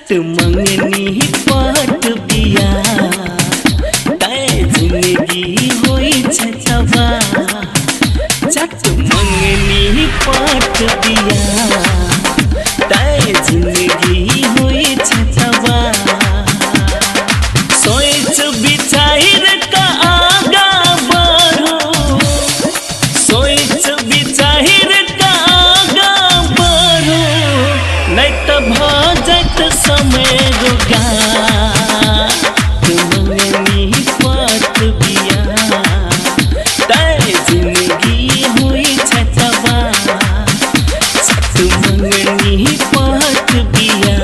चट मंगनी पट बिया तैं जिंदगी होई छै तबाह। चट मंगनी पट बिया तैं जिंदगी होई छै तबाह। सोच विचार का आगा बढ़ो, सोच विचार का आगा बढ़ो, नहीं तो भऽ जायत समय रोगा। मंगनी पट बिया तैं जिंदगी होई छै तबाह। चट मंगनी पट बिया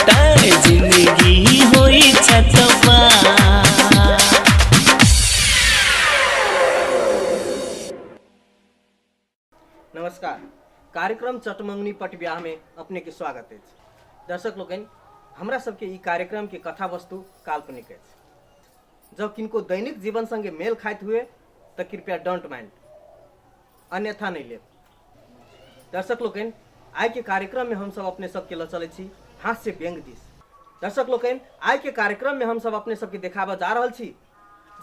तैं जिंदगी होई छै तबाह। नमस्कार, कार्यक्रम चटमंगनी पट ब्याह में अपने के स्वागत अछि। दर्शक लोकनि, हमरा सबके ई कार्यक्रम के कथा वस्तु काल्पनिक अछि। जँ किनको दैनिक जीवन संगे मेल खाइत हुए तऽ कृपया don't mind, अन्यथा नहि लेब। दर्शक लोकनि, आइ के कार्यक्रम में हमसब अपने सबके लऽ चलै छी हास्य व्यंग दिस। दर्शक लोकनि, आइ के कार्यक्रम में हमसब अपने सबके देखाबऽ जा रहल छी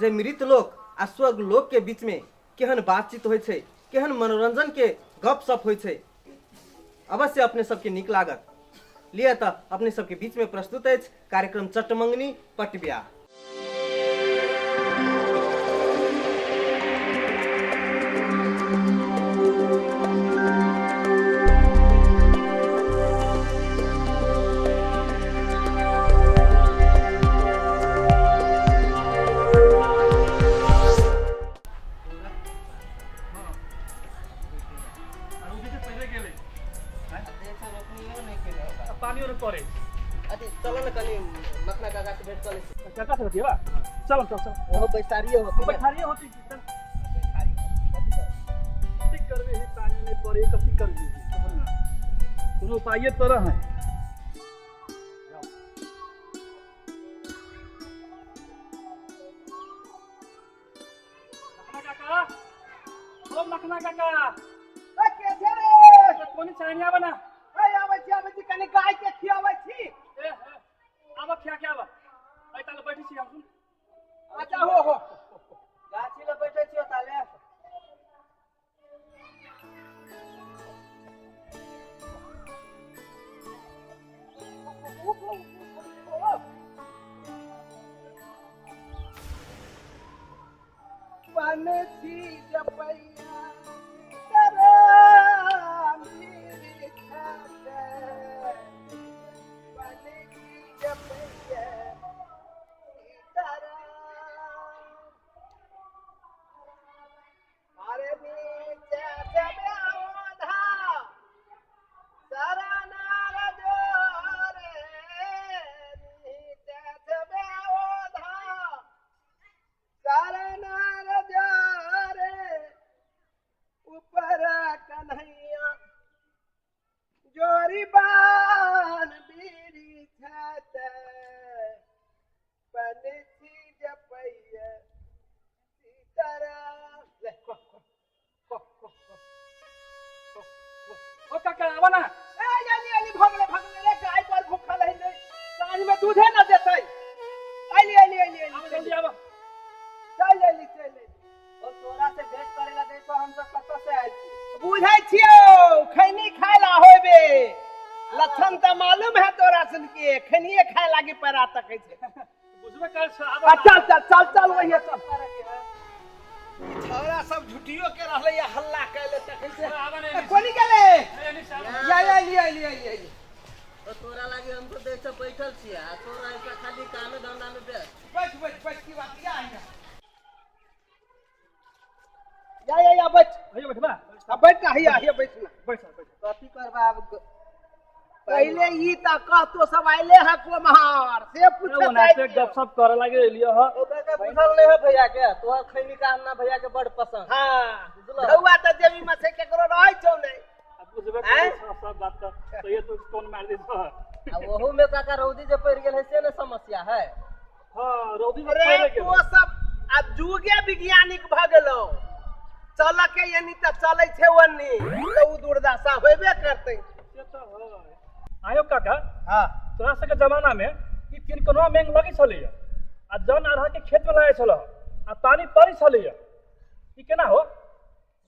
जे मृत लोक आ स्वर्ग लोक के बीच में केहन बातचीत होइ छै, केहन मनोरंजन के गपशप होइ छै। अवश्य अपने सबके नीक लागत। लिअ तऽ अपने सबके बीच में प्रस्तुत अछि कार्यक्रम चटमंगनी पट ब्याह। पानियो नहि पड़े। अथी चल न कनी मखना काका से भेंट कर लै छी। काका से बतियेबा? चल चल चल। ओहो बैसारिये होतै। बैठारिये होती। चल, कथी करबे हे? पानी नहि पड़े, कथी करबे? कोनो उपाये तोरा है? मखना काका, ओ मखना काका। ए, के छै रे? कोनी चानिया बना। ए, आबै छी, आबै छी, कनी गाय के खियाबै छी। ए आब खिया के आब। एहि ताले बैठै छी हम। अच्छा, हो हो। गाछी लग बैठे छियो ताले। पनछी जपैया सीताराम बिरिछते। पनछी जपैया सीताराम। अरे नीचे से औंधा शरण रे, नीचे से औंधा शरण रे, ऊपर कन्हैया जोरी बान बीड़ी छत। पनछी जपैया सीताराम। ले को को को को को ओ काका, आब ना। ए यानी यानी, भगले भगले रे, गाय पर भूखल है नहीं, साँझ में दूधे न देतै। आइली आइली आइली आब आइली। जल्दी आब। चल आइली, चल आइली। और तोरा से भेंट करे ला देखो हम सब कतऽ से आयल छी। बुझै छियौ, खैनी खाय ला होबे। लक्षण तऽ मालूम है तोरा सन के, खैनिये खाय लागी पैरा तकै छै। बुझबे कर छ, आब। आ चल चल चल चल, वही चल। ई छौड़ा सब झुटियो के रहलै या हल्ला कैले तखन से। आब ने। ए, कोनी गेलै? एनी से आब। या या, आइली आइली आइली आइली। और तोरा लागी हम तो देख बैठल छियै आ तोरा ऐसा खाली कामे धंधा में व्यस्त। बैठ बैठ बैठ, की बात? या या या या या, बैठ। भैया, बैठबा? आ बैठ ना, हिया हिया, बैठ ना। बैठ बैठ। कथी करबा आब? पहिले ई त कह, तो सब आइले है कोम्हार से पूछत? ओनाते गपशप करे लागे एलियो ह। ओ काका, बुझल नहीं है भैया के, तोहर खैनी का अन्ना भैया के बड़ पसंद। हाँ। बुझलो? रउआ त जेबी में से केकरो रहै छौ नै। अब बुझबे आँय? करै छ सब बात त ये तू टोन मार दे छ। आ ओहू में काका रौदी जे पड़ि गेल है से ने समस्या है। हां, रौदी में अरे पड़े गेल। तो सब आब जुगे वैज्ञानिक भऽ गेलौ। चलऽ के यानी तऽ चलै छै ओन्नी तऽ उ दुर्दशा होबे करतै। से तऽ है। आयो काका। हाँ। तोरा सबके जमाना में ई तिनकनवा मेंग लगै छलैया आ जन अरहर के खेत में लगै छल आ पानी पड़ै छलैया, ई केना हो?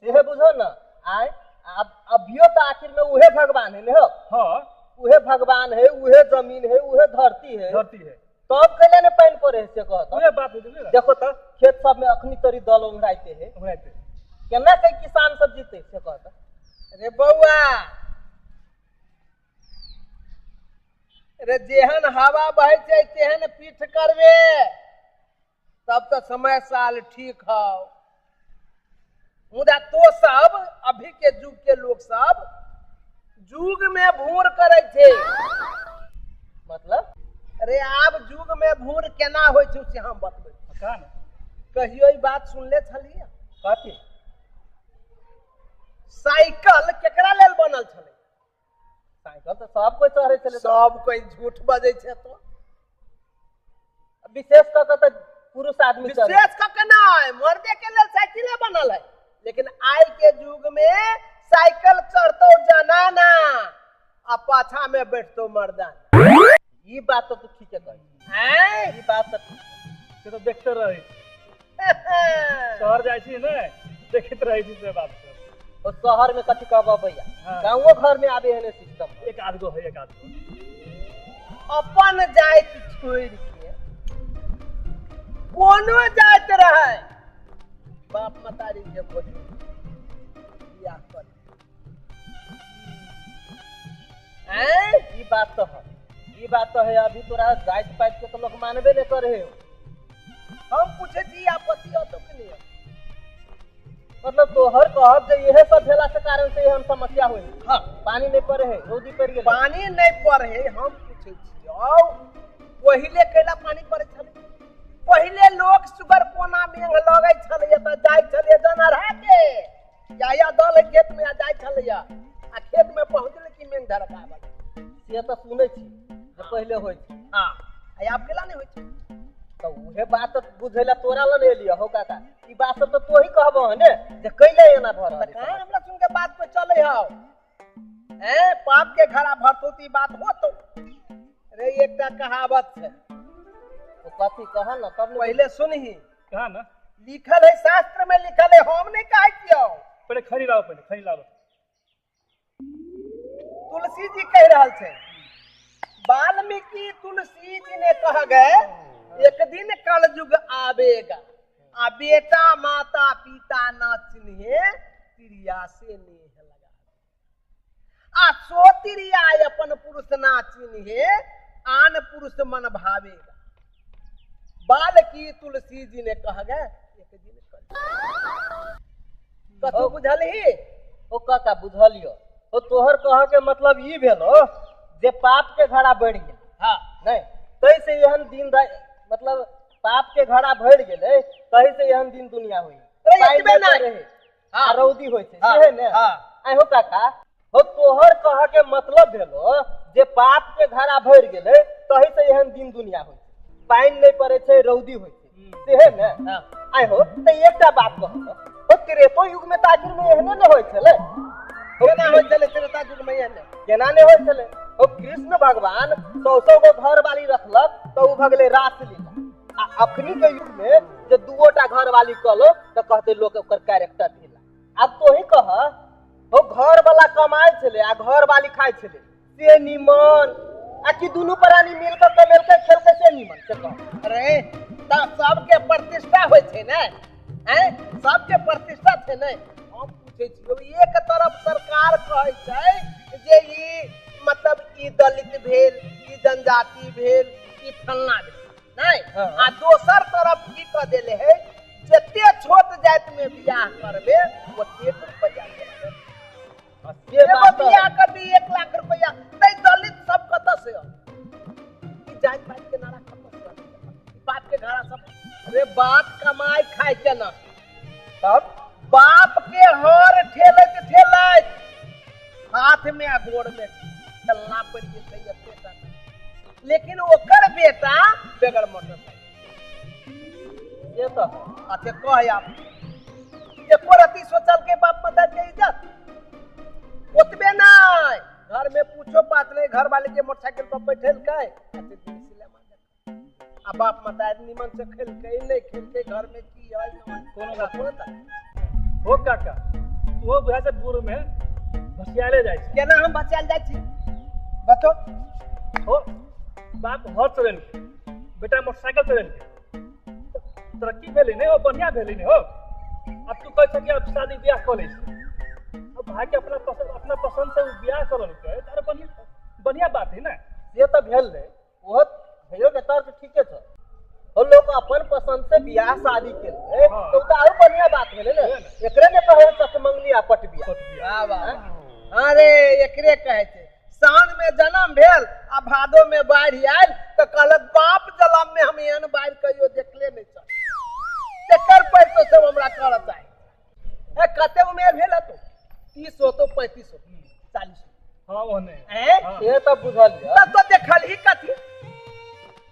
सेहे बुझो न आय, अब अभियो तो आखिर में उहे भगवान है ने हो। हाँ। उहे भगवान है, उहे जमीन है, उहे धरती है। धरती है। तब कैला ने पानी पड़े है से कहत। उहे बात है ना। देखो तो खेत सब में अखनी तरी दल उंघराइते है। उंघराइते। केना कई किसान सब जीते से कहत। अरे बउआ, अरे जेहन हवा बहे छै तेहन पीठ करबे तब तो समय साल ठीक हौ। मुदा तो सब अभी के युग के लोग सब युग में भूर करे छै। मतलब? अरे आब युग में भूर केना होइ छै से हम बतबै छी। का ने? कहियो ई बात सुनले छलियै? कथी? साइकिल केकरा लेल बनल छलै? साइकिल तो सब कोई चढ़ै छलै। सब कोई झूठ बजै छै तो। विशेष कऽ के तऽ पुरुष आदमी चढ़ै। विशेष कऽ के नहि, मर्दे के लेल साइकिले बनल है। लेकिन आइ के युग में साइकिल चढ़तो जनाना आ पाछा में बैठतो मर्दाना। ई बात तो तू ठीके कहै। हैं? ई बात तो ठीक। से तो देखते रहै छी। शहर जाइ छी ने देखैत रहै छी से बात सब। और शहर में कथी कहबऽ भैया, हाँ। गाँवो घर में आबे है ने सिस्टम। एक आध गो है, एक आध गो। अपन जाति छोड़ि के कोनो जाति रहै बाप मतारी के खोजू बियाह कर। हैं? ई बात तो है, ई बात तो है। अभी तोरा जाति पाति के तो लोग मानबे नहीं करे हो। हम पूछे छी आपत्ति होतो कि नहीं? मतलब तोहर कहब जे इहे सब भेला के कारण से एहन समस्या होई। हाँ। पानी नहीं पड़े है, रौदी पड़ गेलै। पानी नहीं पड़े है, हम पूछे छी औ पहिले कैला पानी पड़े छलै? पहिले लोग सुगर कोना मेघ लगै छलै तऽ जाइ छलै जनरहा के या दल खेत में जाइ छलै आ खेत में पहुँचल कि मेघ धड़कावल। से तऽ सुनै छी जे पहिले होइ छै। हाँ, आ आब केला नहीं होइ छै? तऽ उहे बात तऽ बुझै ला तोरा लग एलियै हो काका। ई बात सब तऽ तोही कहबह ने जे कैले एना भऽ रहल तऽ कहाँ हमरा सुन के बात पे चलै हौ? ए पाप के घड़ा भरतो त ई बात होतो। अरे एकटा कहावत छै। तो कथी कह न तब ने। पहिले सुनही। कहा न? लिखल है शास्त्र में लिखल है, हम नहीं कहै छियौ। पहिले खरी लाबऽ, पहिले खरी लाबऽ। तुलसी जी कह रहल छै, वाल्मीकि तुलसी जी ने कह गए एक दिन कलयुग आवेगा आ बेटा माता पिता न चिन्हे तिरिया से नेह लगा आ सो तिरिया अपन पुरुष ना चिन्हे आन पुरुष मन भावेगा। बालकी तुलसी जी ने कह गए एक दिन कलयुग। कथू बुझलही? ओ काका बुझलियो। ओ तोहर कह के मतलब ई भेलो जे पाप के घड़ा बढ़ि गेल। हाँ। नहीं तै से एहन दिन मतलब पाप के घड़ा भरि गेलै तहि से एहन दिन दुनिया होई। अरे एतबे नहि। आ रौदी होइ छै हाँ, सेहे ने। हाँ। आइ हो काका, हो तोहर कह के मतलब भेलो जे पाप के घड़ा भरि गेलै तहि से एहन दिन दुनिया होइ छै, पानि नहि पड़ै छै, रौदी होइ छै सेहे ने। हाँ। आइ हो तऽ एकटा बात कहू, हो त्रेतो युग में तऽ आखिर में एहने ने होइ छलै। केना होइ छलै त्रेता युग में एहने? केना नहि होइ छलै? ओ कृष्ण भगवान 100-100 गो घरवाली रखलक तऽ ओ भऽ गेलै रासलीला। आ अखनी के युग में जे 2 गोटा घरवाली कहलो तऽ कहते लोक ओकर कैरेक्टर ढीला। आब तोही कह, ओ घरवाला कमाइ छलै आ घरवाली खाइ छलै से निमन आ कि दुनू प्राणी मिल कऽ कमेलकै खेलकै से निमन से कह। अरे तऽ सबके प्रतिष्ठा होइ छै ने, हैं? सबके प्रतिष्ठा छै ने। हम पूछै छियौ, एक तरफ सरकार कहै छै जे ई मतलब ई दलित भेल, ई जनजाति भेल, ई फलना भेल नहि, हाँ। आ दोसर तरफ की कह देले है जते छोट जाति में बियाह करबे ओतेक रुपैआ देबे। से एगो बात तऽ बियाह करबी 1 लाख रुपैआ, तै दलित सब कतऽ से अनतै? ई जाति पाति के नारा कतऽ से अनतै? बाप के घड़ा सब। अरे बाप कमाइ खाइ के ना, तब बाप के हर ठेलैत ठेलैत हाथ में आ गोड़ में ठेलना पड़ि जेतै एते टाका, लेकिन ओकर बेटा बगैर मोटरसाइकिल। से तऽ है। अच्छा कह आप एको रति सोचल के बाप मदद के इज्जत ओतबे नहीं, घर में पूछो बात नहीं, घर वाले के मोटरसाइकिल पर बैठेलकै आ चलि गेलै सिनेमा देखऽ। आ बाप मतारी निमन से खेलकै नहि खेलकै, घर में की है कोनो कोनो बात बात। हो काका, तू बुझा छै बूढ़ में भसियाले जाइ छै। केना हम बचायल जाइ छी बतो? हो, बाप हर चलेलकै, बेटा मोटरसाइकिल चलेलकै, तरक्की भेलै ने हो, बढ़िया भेलै ने हो। अब तू कहै छ कि अब शादी बियाह कऽ लै छी, अब भाई के अपना पसंद से उ बियाह कऽ लेलकै, तऽ आरो बढ़िया बढ़िया बात है ने। से तऽ भेल रहे, ओहो भैयो के तर्क ठीके छै। हो, लोग अपन पसंद से बियाह शादी केलकै हाँ। तो उ तऽ आरो बढ़िया बात भेलै ने। भेलै ने। एकरे ने कहै चकमंगनी आ पट बियाह। पट बियाह। वाह वाह वाह। अरे एकरे कहै छै, सावन में जन्म भेल आ भादो में बाढ़ि आयल तऽ कहलक बाप जलम में हम एहन बाढ़ि कहियो देखले नहि छल। तेकर पैसो सब हमरा करऽ चाही। ए कते उमेर भेल हतो? 30 होतो, 35 होतो, 40 होतो। हाँ, ओहने। ऐं? हाँ। से तऽ बुझल यऽ। तब तो देखलही कथी?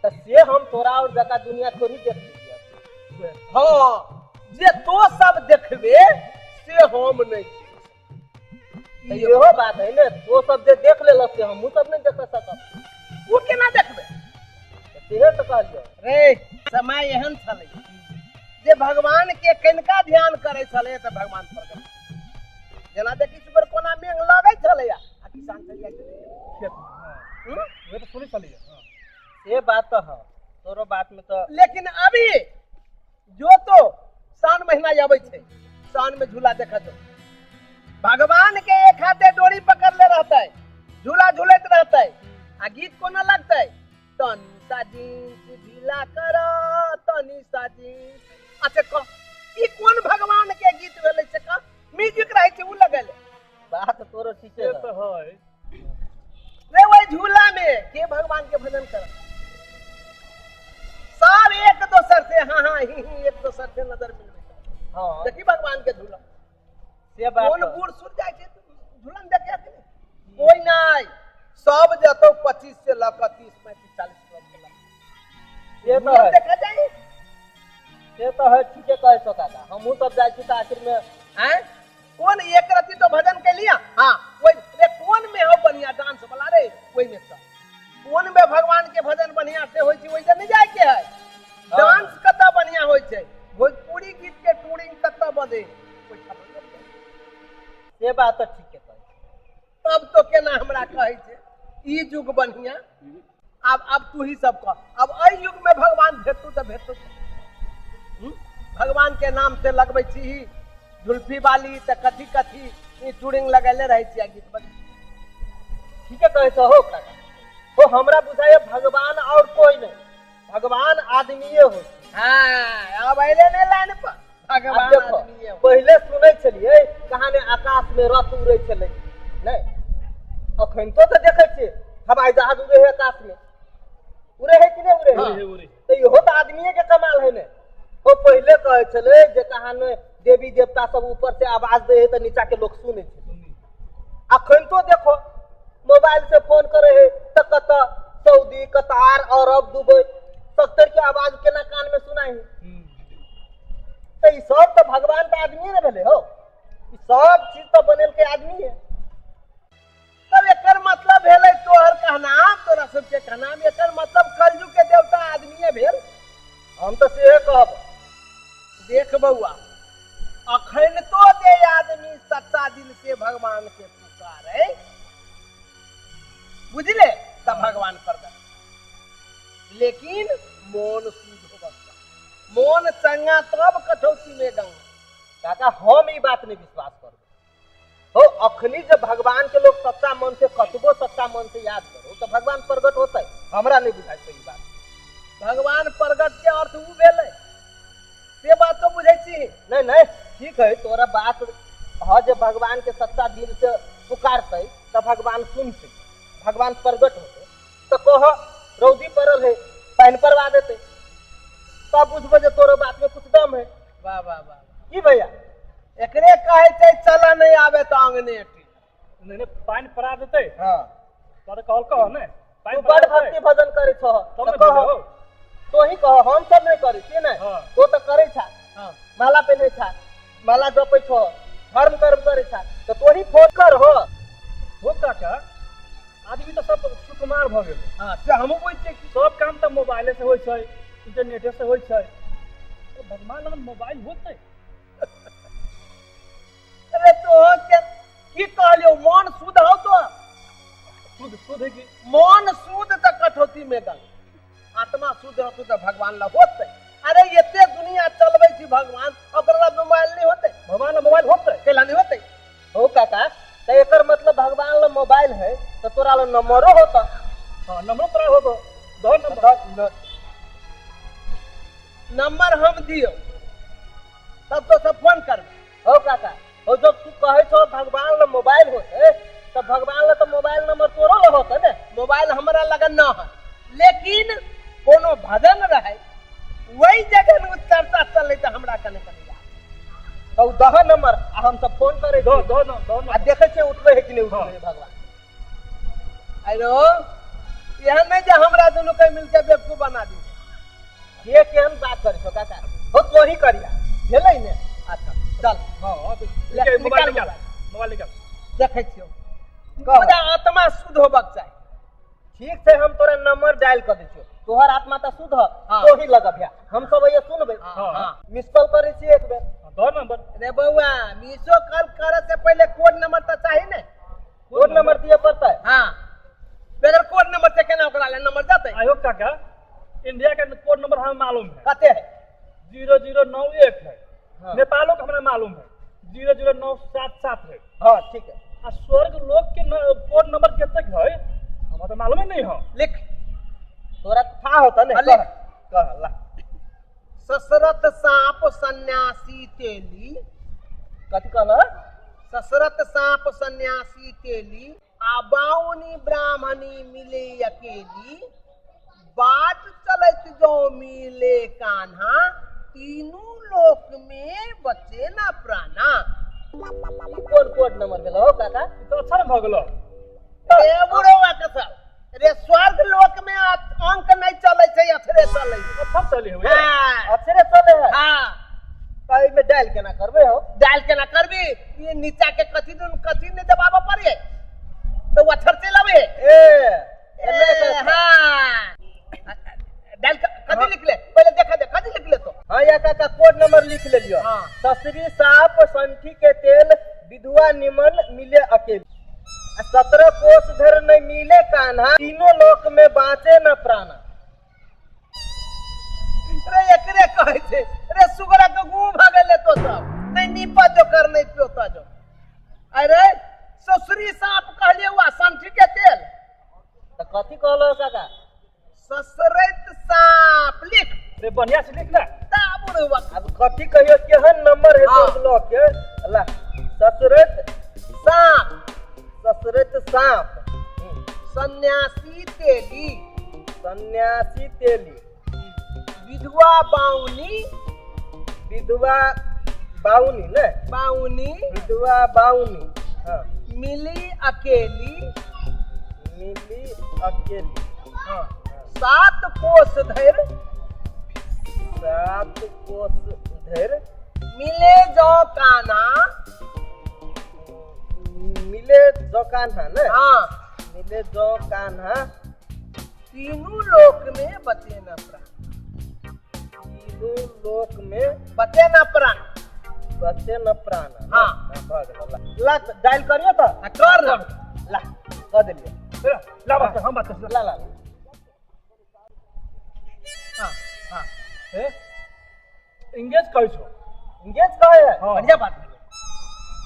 तऽ से हम तोरा और जका दुनिया थोड़ी देख लियै। हाँ, जे तो सब देखबे से हम नहि। तऽ इहो बात है ने, तो सब जे देख लेलक से हमहूँ सब नहि देख सकब। ओ केना देखबे? सेहे तऽ कहलियौ। रे समय एहन छलै जे भगवान के कनिका ध्यान करै छलै तऽ भगवान प्रकट। जेना देखी सुगर कोना मेघ लगै छलै आ किसान चलि जाइ छलै खेत में, हाँ। हम्म? उहे तऽ सुनै छलियै, हाँ। से बात तऽ है तोरो बात में तऽ। लेकिन अभी जो तो सावन महीना आबै छै, सावन में झूला देखा जो, भगवान के एक हाथे डोरी पकड़ले रहतै, झूला झूलैत रहतै आ गीत कोना लगतै, तनी सा जींस ढीला कर, तनी सा जींस। अच्छा कह, ई कोन भगवान के गीत भेलै से कह? म्यूजिक रहै छै उ लगेले। बात तोरो ठीके से है। तऽ है। रे वही झूला में के भगवान के भजन कर, सब एक दोसर से हाँ हाँ ही ही एक दोसर से नजर मिलबै। हाँ। देखी भगवान के झूला। से बात कोन तऽ। बूढ़ सुर जाइ छै झूलन देखे के? कोई नहीं, सब जतो 25 से लऽ कऽ 30 35 40 वर्ष के लग। से तऽ झूलन है। देखा जाइ। से तऽ है, ठीके कहै छौ काका। हमहूँ सब जाइ छी तऽ आखिर में हैं? कोन एक रति तो भजन के लिया, हाँ वही रे कोन में हो बढ़िया डांस वाला रे ओहि में चल। कोन में भगवान के भजन बढ़िया से होइ छै ओहि से नहीं जाय के है। डांस कतऽ बढ़िया होइ छै, भोजपुरी गीत के टूरिंग कतऽ बजे, ओहिठाम चल जाय। से बात तऽ ठीके कहै छौ। तब तो केना हमरा कहै छै ई युग बढ़िया। आब तू ही सब कह, अब एहि युग में भगवान भेटतू तऽ भेटतू। भगवान के नाम से लगबै छी जुल्फी वाली तऽ कथी कथी ई टूरिंग लगैले रहै छी आ गीत बजै। ठीके कहै छौ हो काका। हो, हमरा बुझाइए भगवान और कोई नहीं, भगवान आदमीये हो। हाँ, अब अयले नहि लाइन पर भगवान आब देखो, आदमीये हो। पहिले सुनै छलियै कहानी आकाश में रथ उड़ै छलै, नहि अखन तो तऽ देखै छियै हवाई जहाज उड़े है आकाश में, उड़े है कि नहि उड़े है? उड़े है, उड़े है। तऽ इहो तऽ आदमीये के कमाल है ने। ओ पहिले कहै छलै जे कहानी देवी देवता सब ऊपर से आवाज दै है तऽ नीचा के लोग सुनै छै। अखन तो देखो मोबाइल से फोन करे है तऽ कतऽ सऊदी, कतार, अरब, दुबई सब के आवाज केना कान में सुनाई है। तऽ ई सब तऽ भगवान तऽ आदमी ने भेलै हो, ई सब चीज तऽ बनेलकै आदमी है। तब एकर मतलब भेलै तोहर कहनाम, तोरा सबके कहनाम, एकर मतलब कलयुग के देवता आदमीये भेल। हम तऽ सेहे कहब। देख बौआ, अखन तो जे आदमी सच्चा दिल से भगवान के पुकारे बुझले तब भगवान प्रकट, लेकिन मोन शुद्ध होबक चाही, मोन चंगा तब कठौती में गंगा। काका हम ई बात नहीं विश्वास करब हो। अखनी जब भगवान के लोग सच्चा मन से कतबो सच्चा मन से याद करो तो भगवान प्रकट होते, हमरा नहीं बुझाइ छै ई बात। भगवान प्रकट के अर्थ उ भेलै से बात तो बुझै छी। नहीं नहीं ठीक है तोरा बात ह, जे भगवान के सच्चा दिल से पुकारते तो भगवान सुनते, भगवान प्रकट होते। तो कह रौदी पड़ल है पानि परवा देते तब बुझबे जे तोरो बात में कुछ दम है। वाह वाह वाह। की भैया? एकरे कहै छै चल नहीं आवे तो अंगने टी। नहीं नहीं पानि पड़ा देतै। हाँ। तोरा कहल कह ने पानि तू पड़ा बड़ देतै। भक्ति भजन करे छह तब ने तऽ कह। भेलै हो। तो ही कह, हम सब नहीं करे छियै ने। हाँ। तो तऽ करे छा, हाँ। माला पेन्है छा, माला जपै छह, धर्म कर्म करे छा, तऽ तोही फोन कर हो। हो काका, आदमी तऽ सब सुकुमार भऽ गेलै। हाँ से हमहूँ बुझै छियै कि सब काम तऽ मोबाइले से होइ छै, इंटरनेटे से होइ छै, तऽ भगवान लग मोबाइल होतै? अरे तो के की कहलियो, मन शुद्ध हो तो शुद्ध शुद्ध है कि मन शुद्ध तऽ कठौती में गल, आत्मा शुद्ध रहतौ तऽ भगवान लग होतै। अरे एते दुनिया चलबै छी भगवान, ओकरा लग मोबाइल नहीं होतै? भगवान लग मोबाइल होतै? कैला नहीं होतै? हो काका, तऽ एकर मतलब भगवान लग मोबाइल है तऽ तोरा लग नंबरो होता। हाँ, नंबरो तोरा होतो, दो नंबर। नंबर हम दियो तब तो सब फोन कर। हो काका, हो जब तू कहै छौ भगवान लग मोबाइल होतै तऽ भगवान लग तऽ मोबाइल नंबर तोरो लग होतै ने? मोबाइल हमरा लगन न है, लेकिन कोनो भजन रहे वही जगह उ चर्चा चले तऽ हमरा कने कने याद। तऽ उ दह नंबर आ हम सब फोन करै दो छी दो दो आ देखै छियै उठबै है कि नहि उठबै है भगवान। अरे एहन नहीं जे हमरा दुनू के मिलके बेवकूफ बना दी। के केहन बात करै छौ काका? हो तोही करिया भेलै ने। अच्छा चल। हाँ, ले, मोबाइल निकाल निकाल, मोबाइल। मोबाइल निकाल। देखै छियौ, मुदा आत्मा शुद्ध होबाक चाही। ठीक छै, हम तोरा नंबर डायल कऽ दै छियौ, तोहर आत्मा तऽ शुद्ध ह, हाँ। तोही लगबिया, हम सब ये सुनबै। हाँ, हाँ। मिस कॉल करै छियै एक बेर। दो नंबर। रे बौआ, मिसो कॉल करे से पहले कोड नंबर तऽ चाही ने? कोड नंबर दिए पड़तै। हाँ, बगैर कोड नंबर से केना ओकरा ले नंबर जाते? आयो काका, इंडिया का कोड नंबर हमें मालूम है। कते है? 0091 है। हाँ। नेपालों का हमरा मालूम है 00977 है। हाँ ठीक है। आ स्वर्ग लोक के कोड नंबर कतेक है हमरा तो मालूम ही नहीं है। लिख। तोरा था होता ने? हाँ, लिख। कह कह ला। ससरत सांप सन्यासी तेली। कथी कहल? ससरत सांप सन्यासी तेली आ बाउनी ब्राह्मणी मिले अकेली, बाट चलत जो मिले कान्हा, तीनू लोक में बचे ना प्राणा। ई कोन कोड नंबर भेल हो काका? ई तो अच्छा ने भऽ गेलो। रे बुढ़वा के सब रे, स्वर्ग लोक में अंक नहीं चले छै, अक्षरे चले छै। अच्छा चली हुए। हाँ। अक्षरे चले है। हाँ। तऽ एहिमे डायल केना करबै हो? डायल केना करबी? ये नीचा के कथी दुन कथी नहीं दबाबऽ पड़े तो वो अक्षर चलि आबै। ए एने ए, हाँ, डायल कथी लिखले पहले देखा दे, कथी लिखले तो? हाँ या काका, कोड नंबर लिख लेलियो। हाँ। ससरी साप संठी के तेल विधवा निमन मिले अकेली, आ 17 कोस धर नहीं मिले कान्हा, तीनों लोक में बाँचे न प्राणा। रे एकरे कहै छै रे, सुगरा के गू भऽ गेलै तो सब नहीं नीपा जो कर नहीं पियोता जो। अरे ससुरी सांप कहलिए हुआ संठी के तेल। तऽ कथी कहलो काका? ससरैत सांप लिख। रे बढ़िया से लिख ना। ताबुर हुआ। अब कथी कहियो, केहन नंबर है? हाँ। लोक के अल्लाह ससरैत सांप, ससरैत सांप सन्यासी तेली, सन्यासी तेली, विधवा बाउनी, विधवा बाउनी ने, बाउनी, विधवा बाउनी, हाँ, मिली अकेली, मिली अकेली, हाँ, 7 कोस धरि, 7 कोस धरि, मिले जो काना, मिले जो कान्हा ने, हाँ, मिले जो कान्हा, तीनू लोक में बचे न प्राण, तीनू लोक में बचे न प्राण, बचे न प्राण। हाँ। भऽ गेल। ला डायल करियो तऽ। आ कर न। ला कऽ देलियै। ला बात कर, हम बात कर। ला ला ला। हाँ हाँ। ए इंगेज कहै छौ? इंगेज कहै है। हाँ। बढ़िया बात भेलै।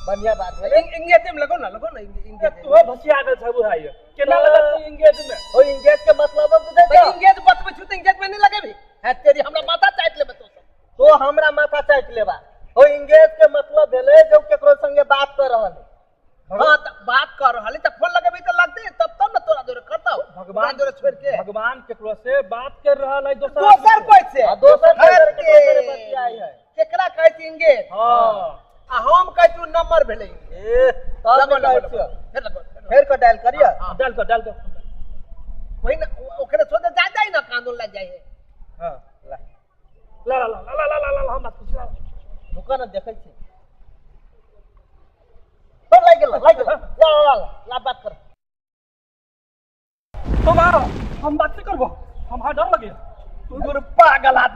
बढ़िया बात भेलै। इंगेज में लगो ना, लगो ना इंगेज। तू भसिया गेल छ बुझाइए, केना लगत इंगेज में? ओ इंगेज के मतलब बुझै तो छौ? इंगेज बतबै छु त इंगेज में नहीं लगेबी है तेरी, हमरा माथा चाटि लेबे तो सब। तो हमरा माथा चाटि लेबा। ओ इंगेज के मतलब भेलै जे ओ केकरो संगे बात कर रहल है। हाँ, त बात कर रहल है त फोन लगेबी त लगते, तब तब ना तोरा जोरे करतौ। भगवान जोरे छोड़ के भगवान केकरो से बात कर रहल है दोसर दोसर कोई से। आ दोसर अरे केकरो संगे बतियाइ है। केकरा कहै छी इंगेज? हाँ। आ हम कहै छी नंबर भेलै। ए तब लगो कहै लगो छियौ। फेर लगो, फेर लगो। फेर के डायल करियो। हाँ। डाल कर, डाल कर। वही ना, ओकरे छोड़ जा जाई ना, कानून लग जाई है। हां ला ला ला ला ला ला ला ला हम बात कर। रुका ना, देखै छी। तो लागि गेल, लागि गेल। ला ला ला ला बात कर।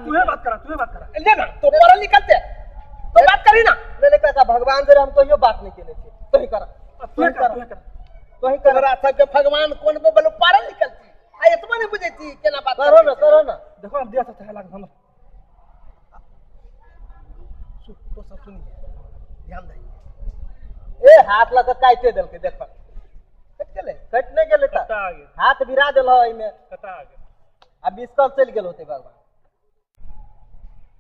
तूहे बात करा, तूहे बात करा। ले ना तो पढ़ल लिखल छै तो बात करी ना। नहीं नहीं काका, भगवान जरे हम कहियो बात नहीं केने छी। तोही कर, तूहे कर, तूहे कर, तोही कर। तोरा सबके भगवान कोन बोलू, पढ़ल लिखल छी आ एतबा नहीं बुझै छी केना बात करो ना, करो ना। देखो हम दिया सकता है लाग हम। तो सब सुनिए, ध्यान दे। ए हाथ लगा काटे देलकै, देखो कट गेलै, कट नहीं गेलै त कटा गेल, हाथ गिरा देल एहिमे, कटा गेल। आ मिसकल चलि गेल होतै भगवान।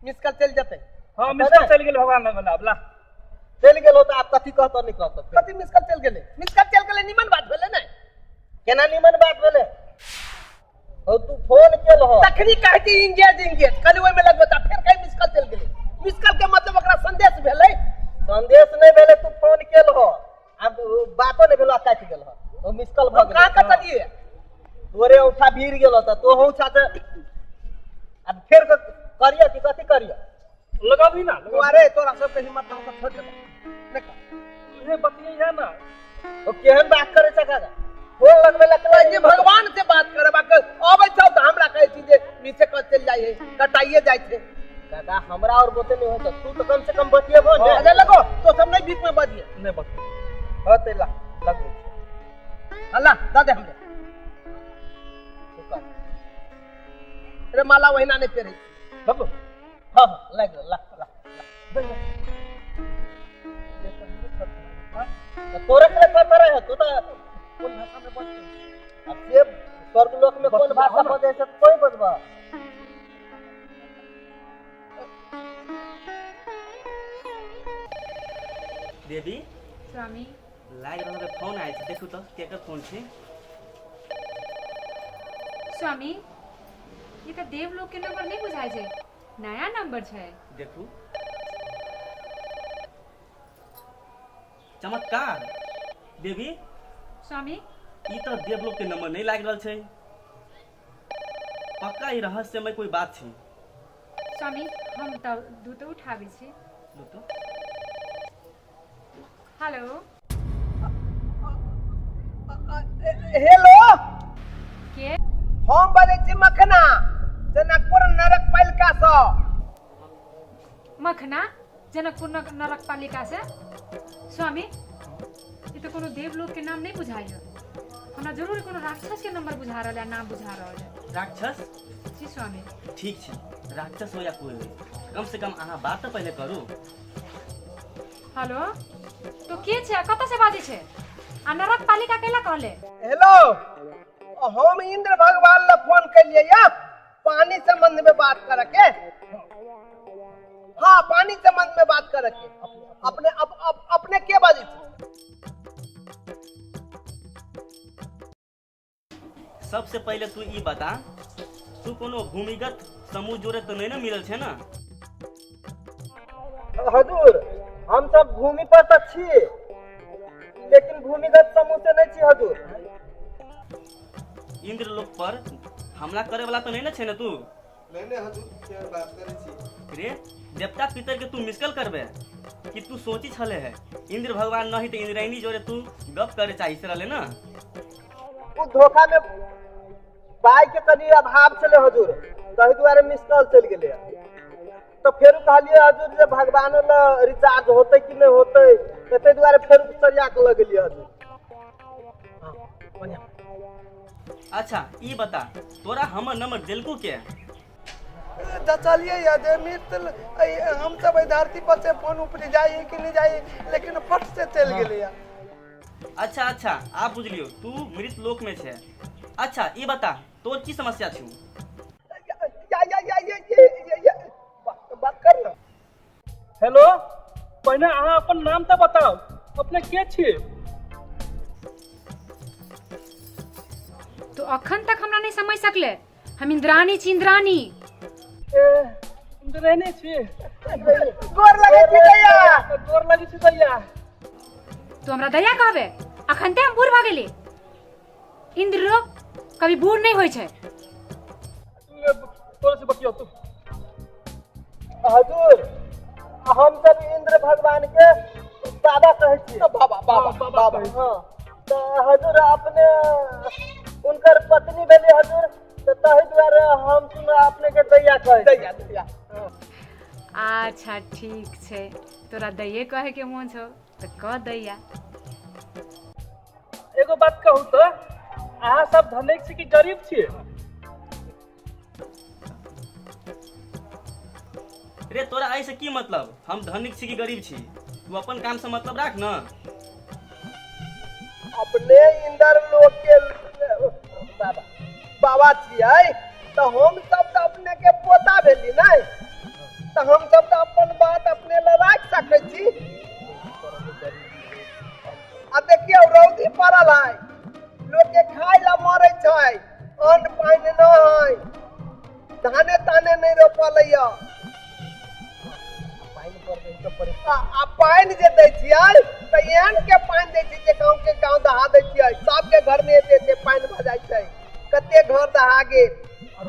मिसकल चलि जेतै। हां मिसकल चलि गेल भगवान लग ला चलि गेल होतै। आब कथी कहतौ नहीं कहतौ? कथी मिसकल चलि गेलै? मिसकल चलि गेलै निमन बात भेलै ने? केना निमन बात भेलै? हो तू फोन केल हो तखनी कहै छी इंगेज इंगेज, खाली ओहिमे लगबो त फेर कहीं मिसकल चलि गेलै। मिसकल के मतलब ओकरा संदेश भेलै? संदेश नहीं भेलै, तू फोन केल हो, आब बातो नहीं भेलो, काटि गेल हो, ओ मिसकल भ गेल। कहाँ कटलियै? तोरे औठा भीड़ गेल त तो हौ छा अब फेर करियो कि कथी करियो? लगाबी ना, तू अरे तोरा सबके हिम्मत ना सब छोड़ दे। देख तूहे बतियै है ना। ओ केहन बात करे छ काका? फोन लगबे ला कहै छी भगवान से बात करब, अबै छौ त हमरा कहै छी जे नीचे कट चलि जाइ है, कटाइए जाइ छै। काका हमरा और बोते नहीं होत, तू तो कम से कम बतियेबो ने। अरे लगो तो सब नहीं बीच में बजिए। नहीं बतिए। हां ते ला लगबे। अल्लाह द दे हमरे। अरे माला वहिना नहीं पेरे बाबू। हां हां लग ला ला तोरे के खतर है, तू तो कोन भाषा में बजते? अब से स्वर्ग लोक में कोन भाषा बजै छै कोई बजबा। देवी स्वामी लाग रहल फोन आयल छै, देखू तो केकर फोन छै। स्वामी ई त देवलोक के नंबर नहीं बुझाय छै, नया नंबर छै। देखू चमत्कार। देवी स्वामी ई त देवलोक के नंबर नहीं लाग रहल छै, पक्का ई रहस्यमय कोई बात छै। स्वामी हम त दूत उठाबै छी। दूत? हेलो हेलो के? हम बजै छी मखना, जनकपुर नरक पालिका सँ। मखना जनकपुर नरक पालिका से? स्वामी ई त कोनो देवलोक के नाम नहीं बुझाइ है, हमरा जरूर कोनो राक्षस के नंबर बुझा रहल है, नाम बुझा रहल है। राक्षस? जी स्वामी। ठीक छै, राक्षस हो या कोई हो, कम से कम अहाँ बात तऽ पहिले करू। हेलो तो के छै, कतऽ से बाजै छै आ नरक पालिका कैला कहले? हेलो हम इंद्र भगवान ला फोन केलियै या पानी संबंध में बात करे के। हाँ पानी संबंध में बात करे के। अपने अपने के बाजै छी? सबसे पहले तू ई बता, तू कोनो भूमिगत समूह जोड़े तो नहीं ना मिलल छै ना? हजूर हम सब भूमि पर त छी, लेकिन भूमिगत समूह से नहीं छी हजूर। इंद्र लोक पर हमला करे वाला तो नहीं ना छै ना तू? नहीं नहीं हजूर क्या बात करे छी रे। देवता पितर के तू मिसकल करबे कि तू सोची छले है इंद्र भगवान नहीं तो इंद्रायणी जोड़े तू गप करे चाहिए से रहले ना? उ धोखा में पाई के कनी अभाव छले हजूर, तही दुआरे मिसकल चलि गेलै। तो फेर कहलिए हजूर जे भगवान ल रिचार्ज होते कि नहीं होते, तै दुआरे फेर सरिया के लगलिए हजूर। हां अच्छा ई बता तोरा हमर नंबर देलकू के? चलिए या जे मित्र हम सब धरती पर से फोन ऊपर जाइए कि नहीं जाइए, लेकिन फट से चल गेलै। अच्छा अच्छा आप बुझलियो तू मृत लोक में छे। अच्छा ई बता तोर की समस्या छौ? या या या ये ये ये बात कर ना। हेलो पहिने अहाँ अपन नाम तऽ बताउ, अपने के छी? तो अखन तक हमरा नहीं समझ सकले, हम इंद्राणी छी। इंद्राणी? ए इंद्राणी छी। गोर लगै छी दैया। गोर लगै छी दैया। तू हमरा दया कहबे? अखन ते हम बूढ़ भऽ गेली। इंद्र लोक कभी बूढ़ नहीं होइ छै। तोरा से बतियाउ तू। हजूर हम सब इंद्र भगवान के बाबा कहै छी। बाबा बाबा बाबा। हाँ तो हजूर अपने उनकर पत्नी भेली हजूर? तऽ ताहि दुआरे हम सुन अपने के दैया कहै दैया दैया। अच्छा ठीक छै, तोरा दैये कहे के मोन छौ तऽ कह दैया। एगो बात कहू तऽ अहाँ सब धनिक छी कि गरीब छियै? रे तोरा एहिसँ की मतलब, हम धनिक छी कि गरीब छी? तू अपन काम से मतलब राख न। अपने इंदर लोक के बाबा बाबा छियै तऽ हम सब तऽ अपने के पोता भेली नै, तऽ हम सब तऽ अपन बात अपने लए राखि सकै छी। आ देखियौ रौदी पड़ल है, लोक के खाय ला मरै छै, अन्न पानि नहि है, धाने ताने नहि रोपल या। आ पानि जे दै छियै तऽ एहन के पानि दै छियै जे गाँव के गाँव दहा दै छियै, सबके घर मे एते एते पानि भऽ जाइ छै, कते घर दहा गेल। आ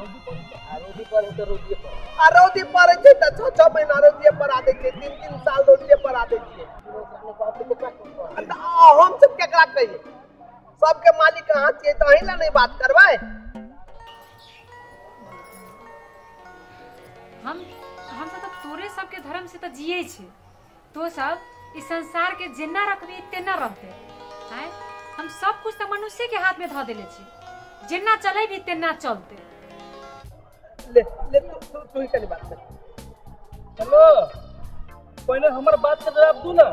रौदी पड़ै छै तऽ 6-6 महीना रौदिये पड़ा दै छियै, 3-3 साल रौदिये पड़ा दै छियै। हम सब केकरा कहियै? सबके मालिक अहाँ छियै तऽ अहीं लए नहि बात करबै। हम सब तऽ तोरे सबके धर्म से तऽ जियै छी, तो सब इस संसार के जेना रखबी तेना रहते। आँय, हम सब कुछ तऽ मनुष्य के हाथ में धऽ देले छी, जेना चलेबी तेना चलते। ले ले तू तू तू ही कनी बात कर। हेलो, पहिने हमर बात के जवाब दू ना।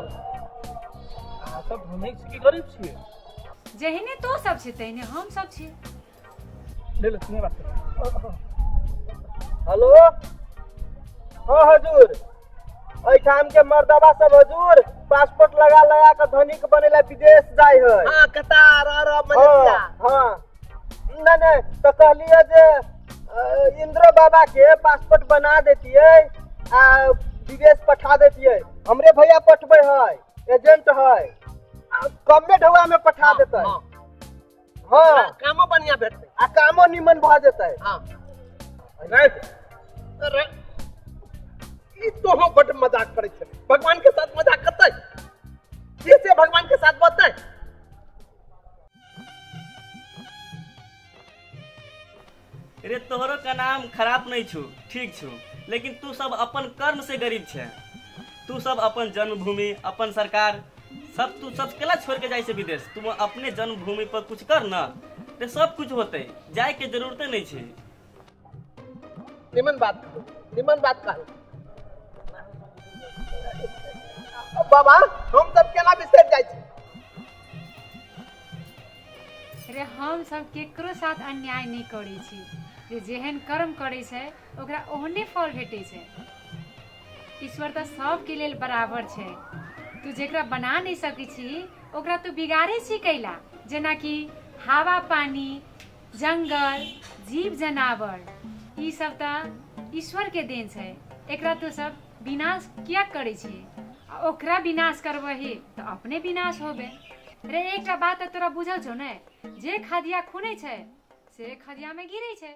अहाँ सब धनिक छी कि गरीब छियै? जेहने तो सब छी तेहने हम सब छी। ले ले सुने बात कर। हेलो, हाँ हजूर, एहिठाम के मर्दबा सब हजूर पासपोर्ट लगा लगा के धनिक बनेला विदेश जाय है। हाँ, कतार, अरब, मलेशिया। हाँ, नहीं नहीं, तो कहलिए जे इंद्र बाबा के पासपोर्ट बना देतियै आ विदेश पठा देतियै। हमरे भैया पठबै है, एजेंट है, आ कमे ढौआ में पठा देतै। हाँ, कामो बढ़िया भेटतै आ कामो निमन भऽ जेतै। हाँ, रे ई तो हम बड मजाक करै छै, भगवान के साथ मजाक करतै, से से भगवान के साथ बतै। रे तोहरो का नाम खराब नहीं छू, ठीक छू, लेकिन तू सब अपन कर्म से गरीब छे। तू सब अपन जन्मभूमि, अपन सरकार, सब तू सब केला छोड़ के जाय से विदेश? तू अपने जन्मभूमि पर कुछ कर ना ते सब कुछ होते, जाय के जरूरते नहीं छे। निमन बात कहू, निमन बात कहू बाबा, हम सब केना बिसरि जाइ छी? रे हम सब केकरो साथ अन्याय नहीं करै छी, जे जेहन कर्म करै छै ओकरा ओहने फल भेटै छै। ईश्वर तऽ सबके लेल बराबर छै, तू जेकरा बना नहीं सकै छी ओकरा तू बिगाड़ै छी कैला? जेनाकि हवा पानी जंगल जीव जनावर ई सब तऽ ईश्वर के देन छै, एकरा तू सब विनाश किया करै छी? आ ओकरा विनाश करबही तऽ अपने विनाश होबे। रे एकटा बात तऽ तोरा बुझल छौ ने, जे खदिया खुनै छै से खदिया में गिरै छै।